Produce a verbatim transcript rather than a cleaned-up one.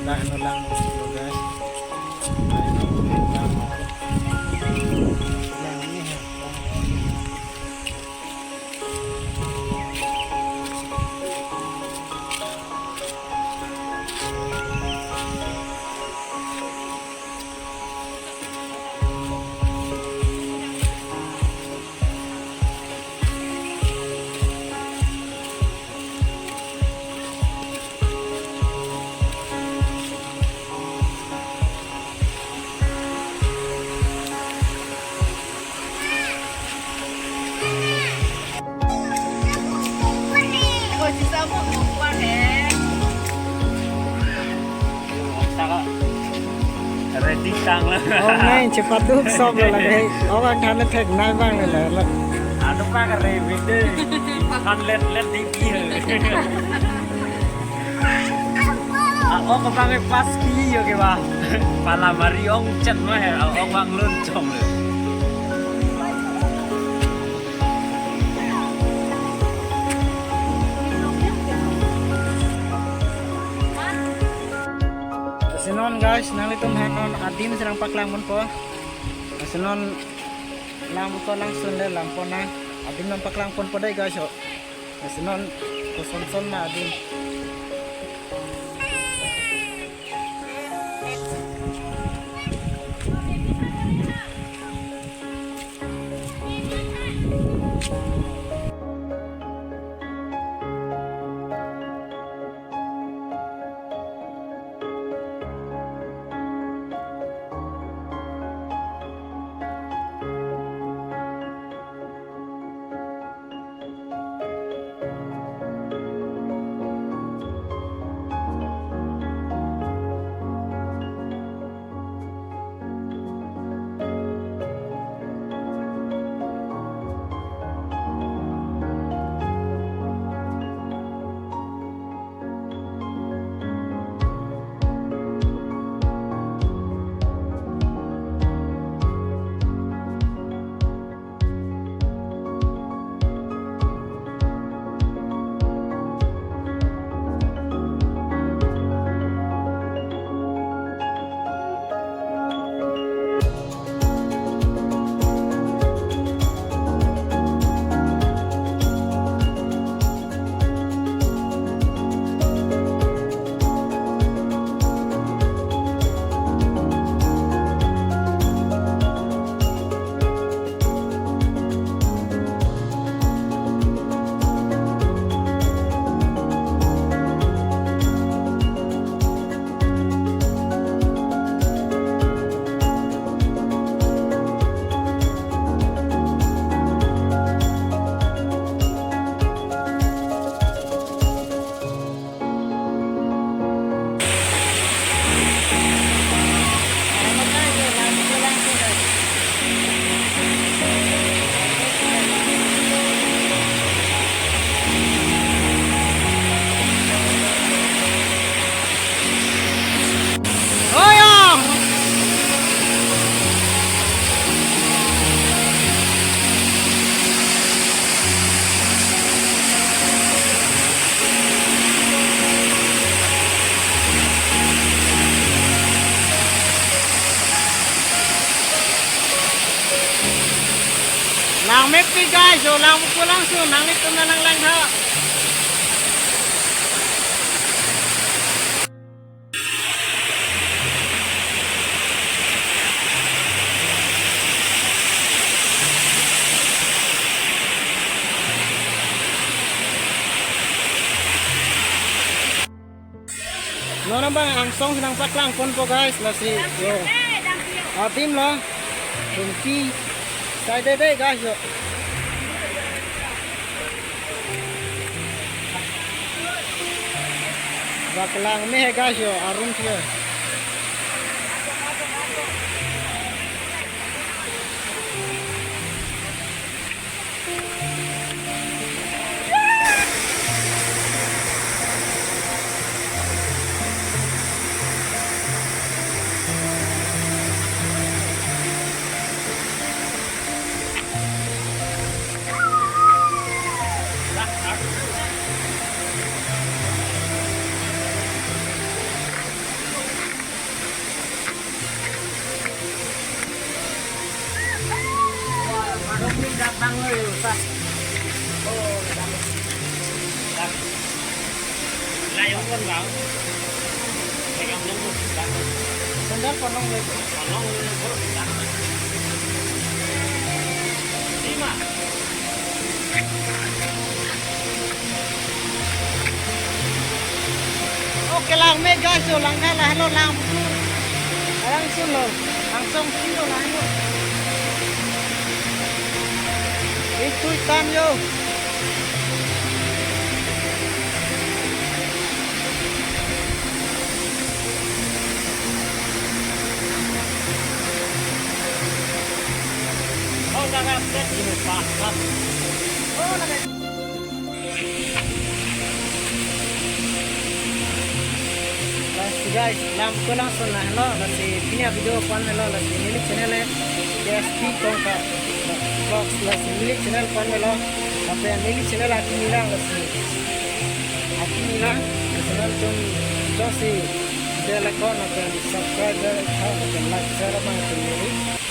Dah no lang, guys. Lang ni hai. Ready tanglo. Oh, nai, chepaduk sop lo lagi. Oh, bang than thek nai bang lo lo. Ado pa kare video. Than let let di pi. Ah, oh, kebang pas ki yo ke ba. Pala mari ong chet ma he. Ah, oh, bang lun chom lo. Lasi non guys, nanglitum aphan non adim si nangpaklang ponpo. Lasi non lang buko langsun le lang pon nang. Adim nangpaklang ponpo dei guys, oh. Lasi non kosonson ma adim. Lang mepik guys, oh, lang buko langsun, nanglitum nanglang tha. Non abang angsong si nangpaklang ponpo guys, lasi yo. Adim lo. Tungki. Sai dei dei guys yo. Bak lang me hai guys yo, arum si yo. Sandal ponlongle. Oh, kelang me guys, oh, langkha lahelo, lang buku. Langsun lo, langsung silo lahelo. Itu ikan yo. Oh, kakak, ini pas, pas. Oh, lagi. Lasi guys, lang buku langsun lahelo, lasi pini avideo ko-an melo, lasi neli channel ke K S P Kongkha Vlogs, lasi neli channel ko-an melo, lapen neli channel akin nirang, lasi akin nirang, lasi nangtum jongsi bell icon lapen subscribe bell icon lapen like share abang atum neli.